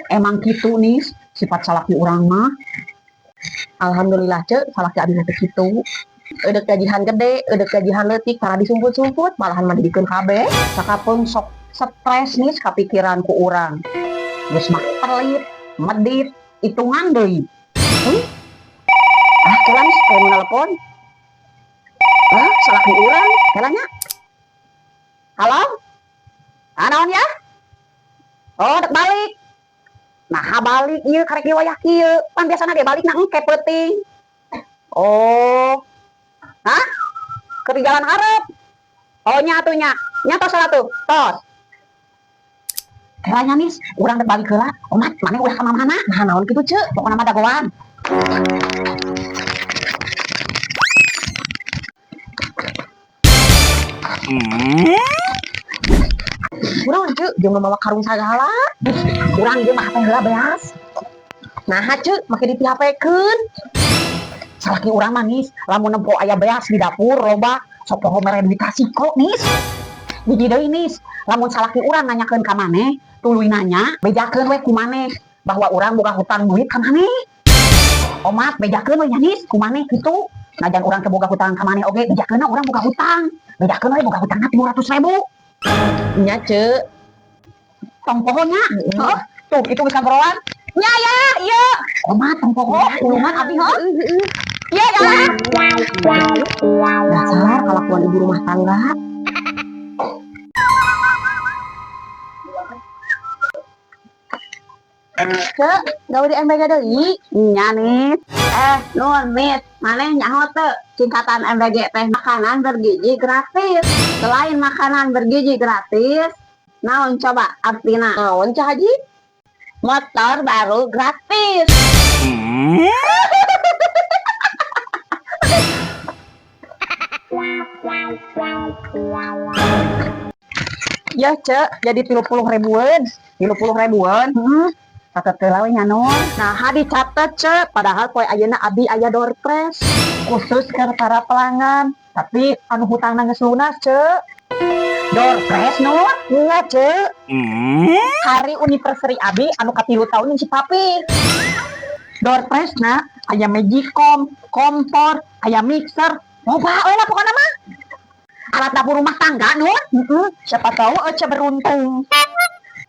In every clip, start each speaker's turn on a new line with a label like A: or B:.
A: Emang kitu nih sifat salaki urang mah.
B: Alhamdulillah, Ceu, salaki abi mah teu kitu. Eudek gajihan gede, eudek gajihan leutik, tara disumput-sumput, malahan mah dibikeun kabeh.
A: Sakapeung sok stres nih kapikiran ku urang. Geus mah pelit, medit, hitungan deui. Ah, kela nih, kayak mau nelpon. Ah, salaki urang, kela nya. Halo? Ah, naon ya? Oh, dek balik. Nah, balik ieu karek di wayah kieu. Pan biasana ge balik na engke peuting. Oh. Hah? Keur di jalan hareup. Oh, nya atuh nya. Nya tos lah tuh. Tos. Kela nya nis, urang dek balik heula. Omat, maneh ulah ka mana-mana.
B: Nah, naon kitu, Ceu?
A: Pokona mah dagoan.
B: Kurang, Ceu, jeung nu mawa karung sagala.
A: Urang ieu mah HP heula beas.
B: Nah, Ceu, make di HP-keun.
A: Salaki urang mah nis, lamun nempo aya beas di dapur loba, sok poho mere duit kasiko nis. Hiji deui nis, lamun salaki urang nanyakeun ka maneh, tuluy nanya, bejakeun we ku maneh bahwa urang boga hutang duit ka maneh. Omat bejakeun we nya nis ku maneh kitu. Najan urang teu boga hutang ka maneh oge, bejakeunna urang boga hutang. Bejakeun we boga hutangna 300.000.
B: Nya, Ceu.
A: Tong poho nya. Heuh, tuh itu geus kagoroan. Nya ya, ieu. Omat tong poho, tulungan abi heuh. Iya ya.
B: Dasar kelakuan ibu rumah tangga. Ceu, gawe di MBG deui.
A: Nya nih. Nun, Mit, maneh nyaho teu singkatan MBG teh makanan bergizi gratis. Selain makanan bergizi gratis, naon coba artina?
B: Naon, Ceu Haji?
A: Motor baru gratis.
B: Ya, Ceu, jadi 30 ribuan.
A: 30 ribuan. Catet heula we nya Nur.
B: Nah, dicatet, Ceu, padahal poe ayeuna abi aya door prize khusus ke para pelanggan, tapi anu hutangna geus lunas, Ceu.
A: Door prize Nur?
B: Iya, Ceu. Hari anniversary abi anu katilu tahun jeung si papi. Door prize na aya magicom, kompor, aya mixer, loba we lah pokona mah.
A: Alat dapur rumah tangga Nur?
B: Siapa tahu Ece beruntung.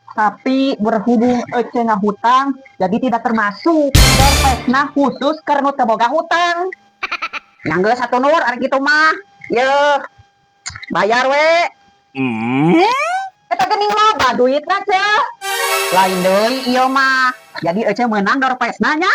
B: Tapi berhubung Ece ngahutang, jadi tidak termasuk. Door prize-na khusus karena teu boga hutang.
A: Nya geus atuh Nur, ari kitu mah. Yeuh. Bayar we.
B: Eta geuning loba duitna, Ceu.
A: Lain deui ieu mah. Jadi Ece meunang door prize-na nya.